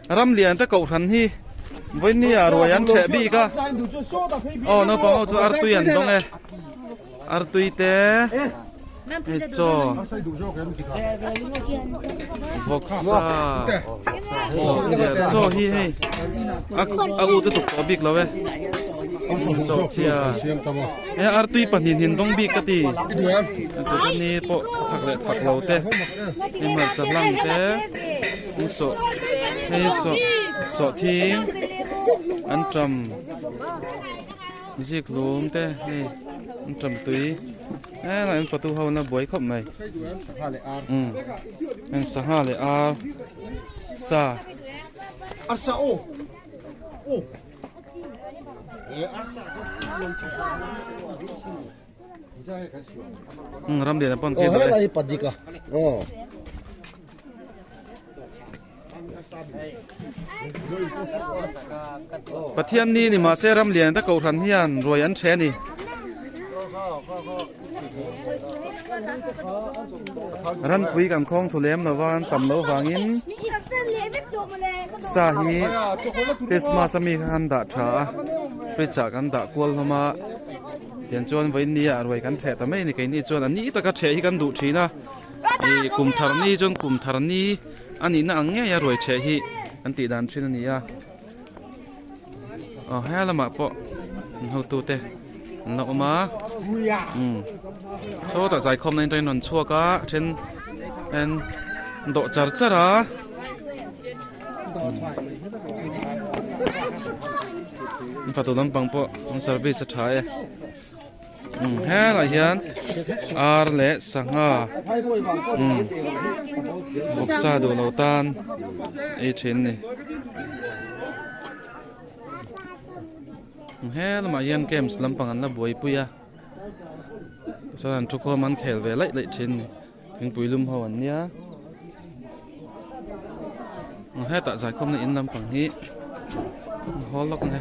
Ram lian te kohhran hi vawinia ruai an ṭheh bik a aw naupang ho chu artui an dawng e artui te hei chaw vawksa chaw hi hei a u te tuk tawh bik lo e sawhchiar he artui pahnih hnin dawng bik ka ti ni pawh thak leh thak lo te hei hmarcha hlang te. Sawh hei sawh sawhthing an ṭam zik lum te hei an ṭam tui helai an fatu ho na buai khawp mai umm heng sangha leh ar sa. Umm ram lian pawn khi dawh e. Pathian ni ni mahse ram lian ta kohhran hian ruai an ṭhe a ni. Ranpui kan khawng thu lem lova an tam loh vangin sa hi Christmas ami kha kan dah tha a fridge ah kan dah kual hlawm a tiang chuan vawiin ni ah ruai kan ṭheh ta mai a ni keini chuan a ni taka ṭheh hi kan duh ṭhin a. Ih kum thar ni chuan kum thar ni a nihna ang ngei a ruai chheh hi an tih dan thin a ni a aw he lamah pawh an hotu te an la awm a umm sawtah zaikhawm na in rawn chhuak a then an dawh char char a an fatu lampang pawh an service a tha e. Helaiah hian ar leh sangha vawksa duh lo tan ei thin a ni he lamah hian games lampang an la buaipui a chuan an thukhawm an khel ve laih laih thin a ni thingpui lum ho an nia hetah zaikhawmna in lampang hi an hawl lawk ang e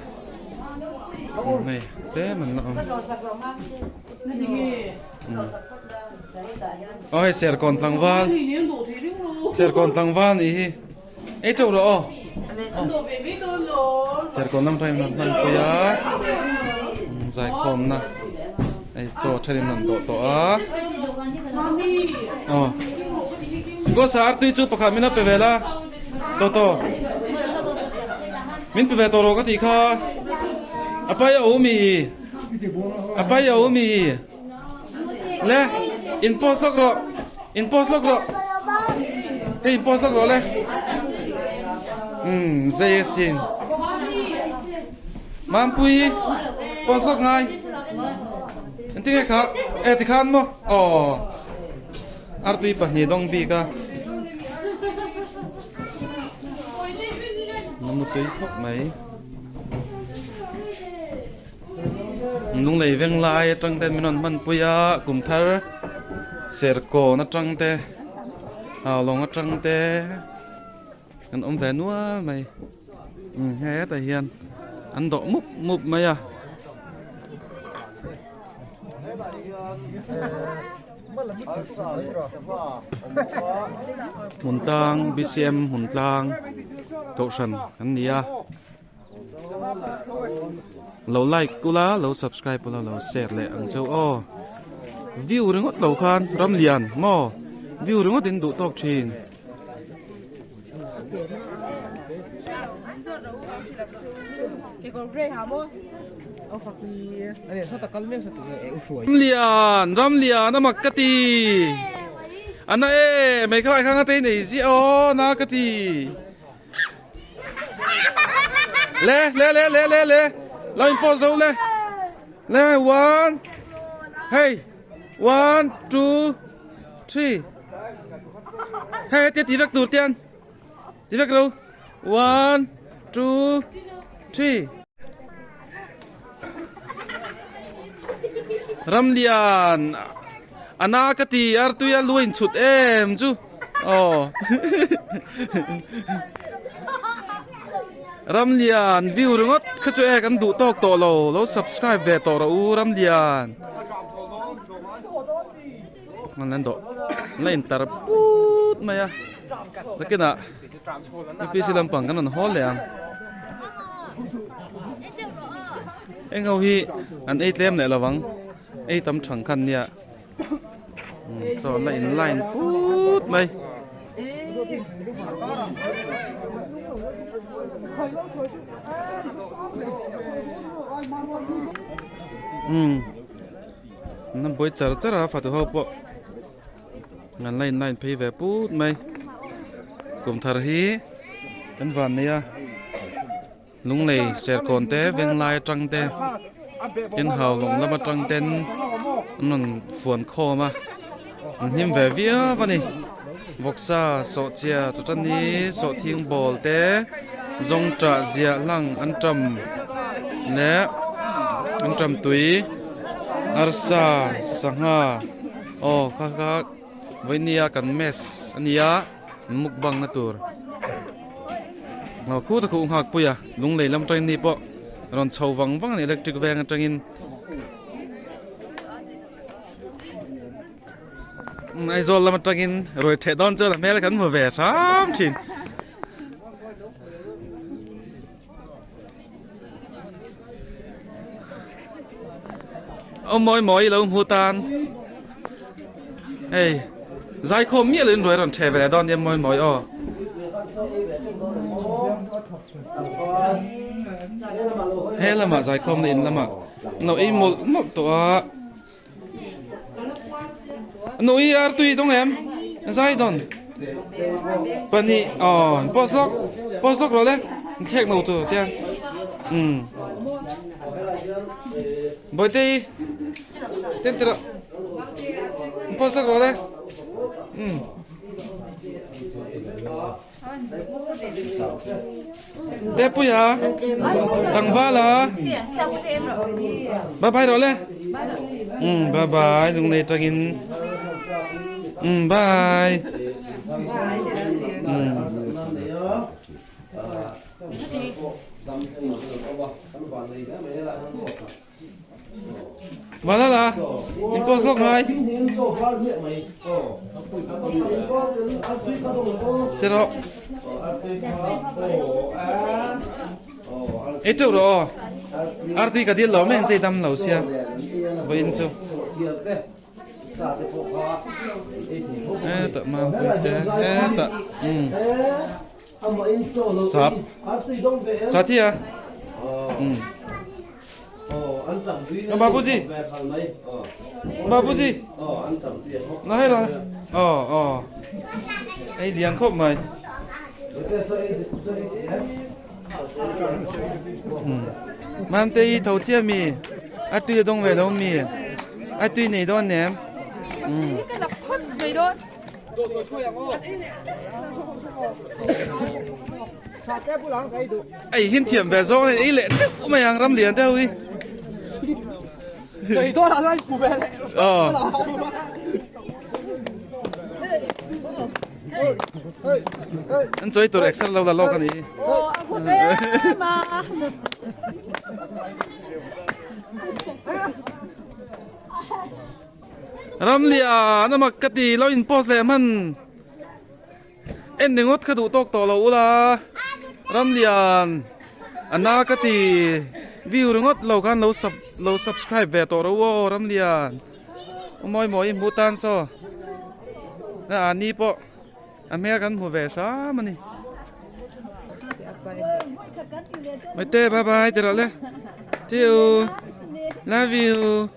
hei tlem an la awm aw hei serkawn tlangval serkawn tlangval nih hi ei teuh rawh aw serkawn lam tangin an hman pui a zaikhawmna hei chaw thenin an dawh tawh a aw. Gosa artui chu pakhat min a pe ve la Toto min pe ve tawh rawh ka tih kha a pai a awm i a pai a awm i le in post lawk rawh in post lawk rawh hei in post lawk rawh le umm zei asin Mampui post lawk ngai engtin nge kha e tikhan maw aw. Artui pahnih dawng bik a namutui khawp mai lunglei veng lai atang ten min rawn hmanpui a kum thar serkawn atang te haulawng atang te kan awm ve nual mai hetah hian an dawh mup mup mai a. Hmun tlang bcm hmun tlang kohhran an ni a lo like ula lo subscribe ula lo share leh ang cheu aw view ringawt lo khan ram lian maw view ringawt in duh tawk thin. Ramlian Ramlian a mak ka ti ana e mai khalai khang a te nei ziah aw na ka ti le le le le le le lo in pause zo le le one hey one two three hei hetia ti vek tur tian ti vek lo one two three Ramlian ana ka ti artui a lu a inchhut em chu aw Ramlian view ringawt kha chu e kan duh tawk tawh lo lo subscribe ve tawh rawh u Ramlian. an la dawh an la intar put mai a nakinah U P C lampang kan rawn hawl leh ang eng ho hi an ei tlem leh lovang ei tam thang khan nia saw an la in line put mai. An buai char char a fatu ho pawh an la in line phei ve put mai kum thar hi kan van nei a lunglei serkawn te venglai atang te tin hau lawng lam atang ten an rawn fuan khawm a an hlim ve viau a ni vawksa sawhchia chawchani sawhthing bawl te zawngṭah ziah hlang an ṭam leh an ṭam tui arsa sangha aw kha kha vawinia kan mess a nia mukbang na tur khuh ta khuh nghak pui a lunglei lam atangin ni pawh rawn chho vang vang a ni electric veng atangin. Aizawl lam atangin ruai theh dawn chuan a hmel kan hmu ve hram thin. Aw mawi mawi lo hmu tan. Hei zaikhawm miah lo in ruai rawn theh ve leh dawn nia mawi mawi aw. He lamah zaikhawm na in lamah lo ei mawlh mawlh tawh a. Nui ar tui dawng em? Zai dawn. Pahnih aw post lawk post lawk rawh le thlek no tur te um Bawihte ten ti rawh post lawk rawh le um Tepuia tlangvala bye bye rawh le um bye bye lunglei tangin um bye um Malala in pawh zawk ngai ti rawh ei teuh rawh aw artui ka dil lo mai ang che i dam lo sia vawiin chu hetah mampui te hetah umm sap sathi a umm babuji babuji na hei la aw aw ei lian khawp mai mamte i tho chiah mi a tui a dawng ve lo mi a tui nei dawn nem umm. Ei hin thiam ve zawng ei leh teuh mai ang ram lian deuh hi. Ờ. An chawi tur excel lo la lawk a ni. Ramlian a mak ka ti lo in post leh hman en ringawt kha duh tawk tawh lo ula Ramlian a na ka ti view ringawt lo khan lo sub lo subscribe ve tawh ro aw Ramlian aw mawi mawi hmu tan saw na a ni pawh a hmel kan hmu ve hram a ni Maite bye bye ti rawh le see you love you.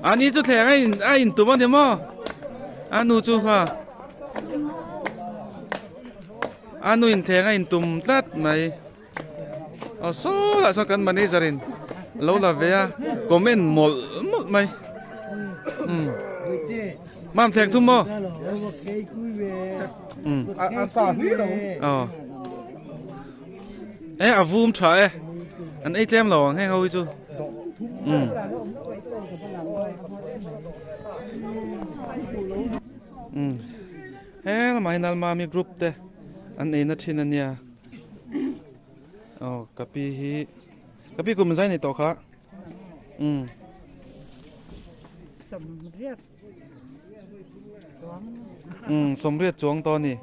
Ani chu thleng a in a in tum a ni maw a nu chu kha a nu in thleng a in tum tlat mai aw saw lah sawn kan manager in lo la ve a comment mawlh mawlh mai umm mam thleng thum maw umm aw. E a vum tha e an ei tlem lo ang heng ho hi chu um um he lamah hian almami group te an ei na thin ania aw ka pi hi ka pi kum zai nei tawh kha um. Umm sawmriat chuang tawh a ni.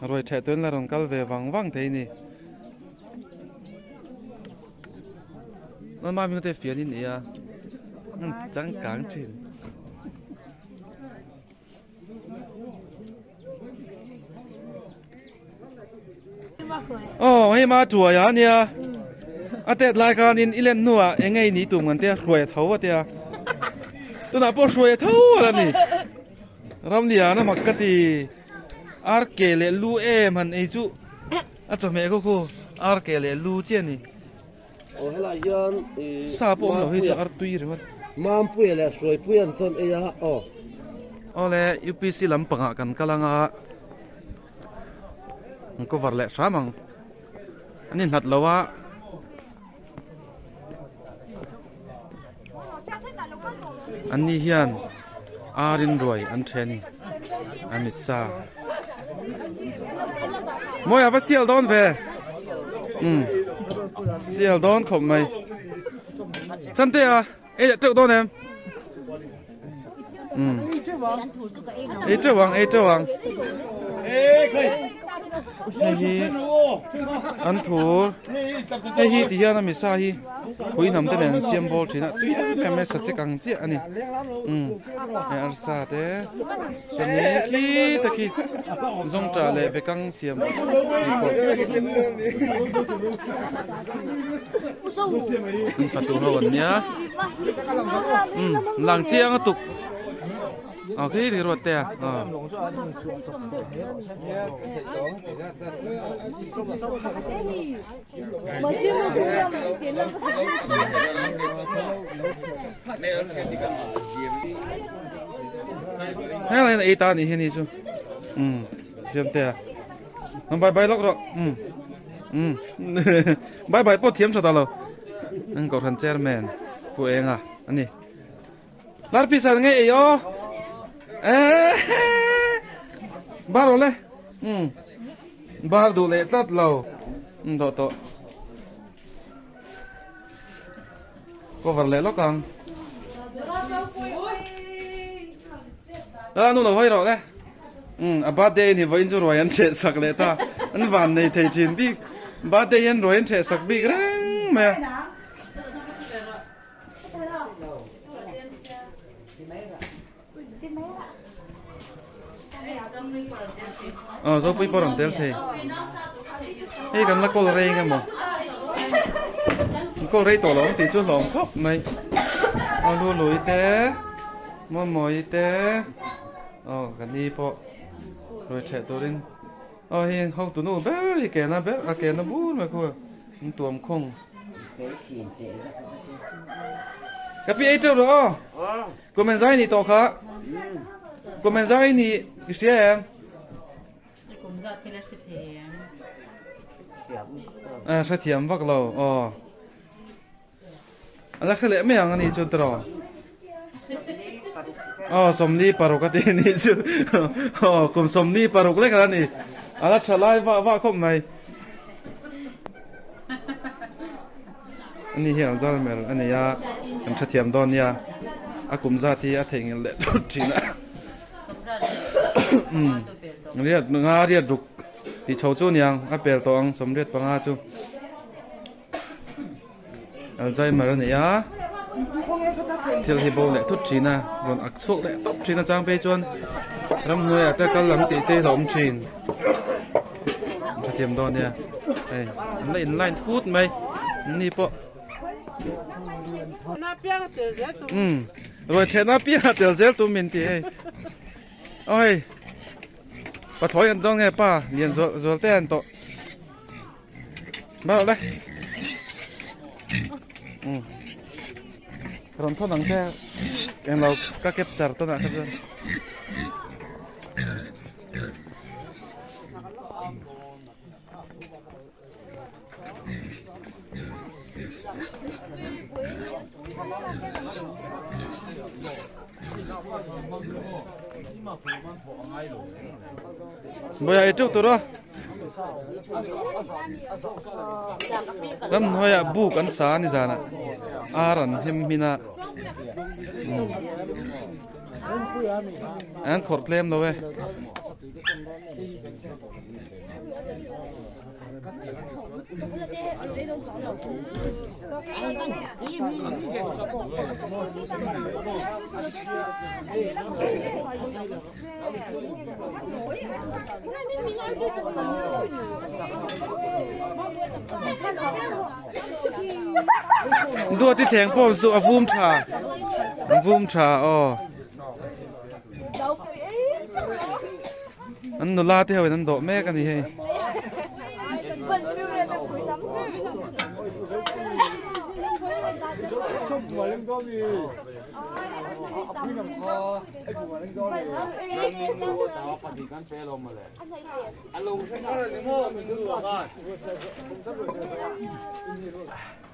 Ruai theh tuin la rawn kal ve vang vang thei a ni. Mama hming te fian in nia changkang thin. Aw hei ma tuai a nia a tet lai khanin i len hnuah eng nge i ni tum ngan te a hruai a tho a tia tunah pawh hruai a tho a la ni Ramliana mak ka ti ar ke leh lu em han ei chu a chawhmeh khaw khaw ar ke leh lu chiah a ni. Aw helai hian ih Sa pawh awm lo hi chu ar tui ringawt. Mampuia leh Hruaipuia an chuan ei a aw. Awle UPC lampangah kan kal anga an cover leh hram ang an inhlat lo a. An ni hian ar in ruai an then a ni a mit sa. Mawi a va sial dawn ve umm sial dawn khawp mai chante a ei leh teuh dawn em umm ei teuh ang ei teuh ang hei hi an thur hei hi ti hian a misa hi pui hnam te nen an siam bawl thin a tui em em mai sachek ang chiah a ni umm hei arsa te chuan in khi te khi zawngṭah leh bekang siam an fatu ho an nia umm lang chiang a tuk aw khi ti ruat te a aw. Heng lai ei ta ni hi ni chu um siam te a nang bye bye lawk rawh um um bye bye pawh thiam tha ta lo an kohhran chairman pu enga ani lar pisa nge ei aw bar awle um bar duh leh tlat lo um dawh tawh Cover leh lawk ang. A nu lo hawi rawh le. Um a birthday ni vawiin chu ruai an theh sak leh ta. An van nei thei thin bik. Birthday hian ruai an theh sak bik reng mai a. Aw zopui pawh rawn tel thei hei kan la kawl rei eng emaw an kawl rei tawh lo ang tih chu hlawm khawp mai aw lu lui te mawmawi te aw ka ni pawh ruai theh turin aw hei hotu nu ber hi ke na ber a ke na bur mai khu an tuam khawng ka pi ei teuh rawh aw. Comment zai ni tawh kha. Comment zai ni i hria em? Kum zat khi la hre thei em? A hre thiam vak lo aw. A la hre leh mai ang a ni chuan tiraw. Aw sawmli paruk a ti ni chu. Aw kum sawmli paruk lek a ni. A la tha lai vah vah khawp mai. Ani hi Alzheimer a nei a, kan hrethiam dawn nia, a kum zat hi a theihnghilh leh thut thin a. Riat nga riat ruk tih chho chu aniang a pel tawh ang sawmriat panga chu Alzheimer a nei a, thil hi bo leh thut thin a, rawn ak chhuak leh tawp thin a chang phei chuan ramhnuaiah te kal ang tih te hi a awm thin. Hrethiam dawn nia hei an la in line put mai ni pawh umm ruai thehna apiang a tel zel tum min ti hei aw hei pathlawi kan dawn nge pa lian zual zual te an tawh bar le umm rawn thawn ang che englo ka capture tawnah kha chuan. Bawiha ei teuh tur a ramhnuaiah buk an sa a ni zanah. Ar an hem hmin a. An khawrh tlem lo e. Duati thleng pawh chu a vum tha a vum tha aw an nula te ho in an dawh mek a ni hei.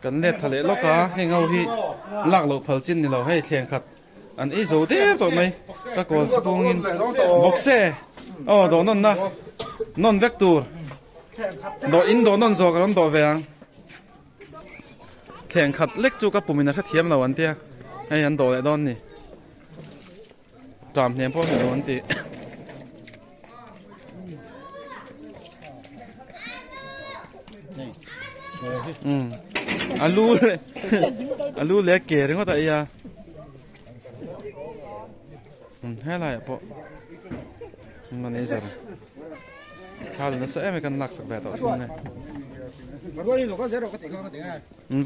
Kan let thla leh lawk a, heng ho hi lak loh phal chin ni lo hei thleng khat an ei zo der tawh mai ka kawl chhungin bawkse aw dawh nawn na nawn vek tur dawh in dawh nawn zawk a rawn dawh ve ang. Thleng khat lek chu ka pumin a hrethiam lo an tia hei an dawh leh dawn ni ṭam hnem pawh a ni lo an ti. Um alu leh alu leh ke ringawt a ei a um helaiah pawh manager. Thla la nasa em kan lak sak ve tawh thung ne.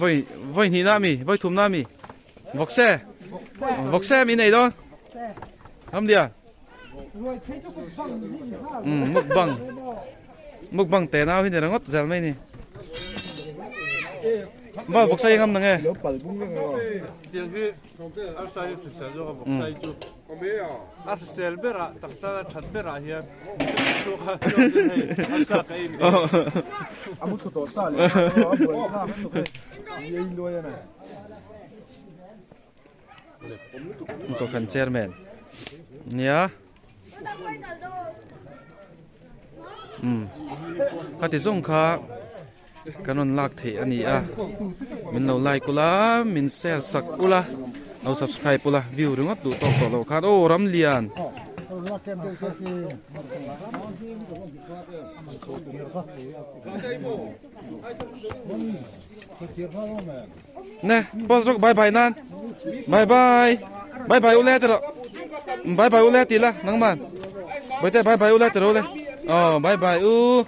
Voi voi hnih na mi, voi thum na mi. Vokse. Vokse mi nei dawn. Ram dia. Um mukbang. Mukbang te nau hi ni ringawt zel mai ni. Ba vokse ngam na nge. A hrisel berah taksa a that berah hian chhuak a chhuak te hei arsa ka ei mai. A mu thlu tawh sa leh a buai thlak lutuk hei ei luai a ni. Kohhran chairman nia umm khati zawng kha Kan rawn lak theih a ni a, min lo like ula, min share sak ula, lo subscribe ula, view ringawt duh tawk tawh loh khan aw Ramlian. Nè, boss rok bye bye nan. Bye bye. Bye bye ule tero. Bye bye ule tila nangman. Boite bye bye ule tero ule. Oh, bye bye u.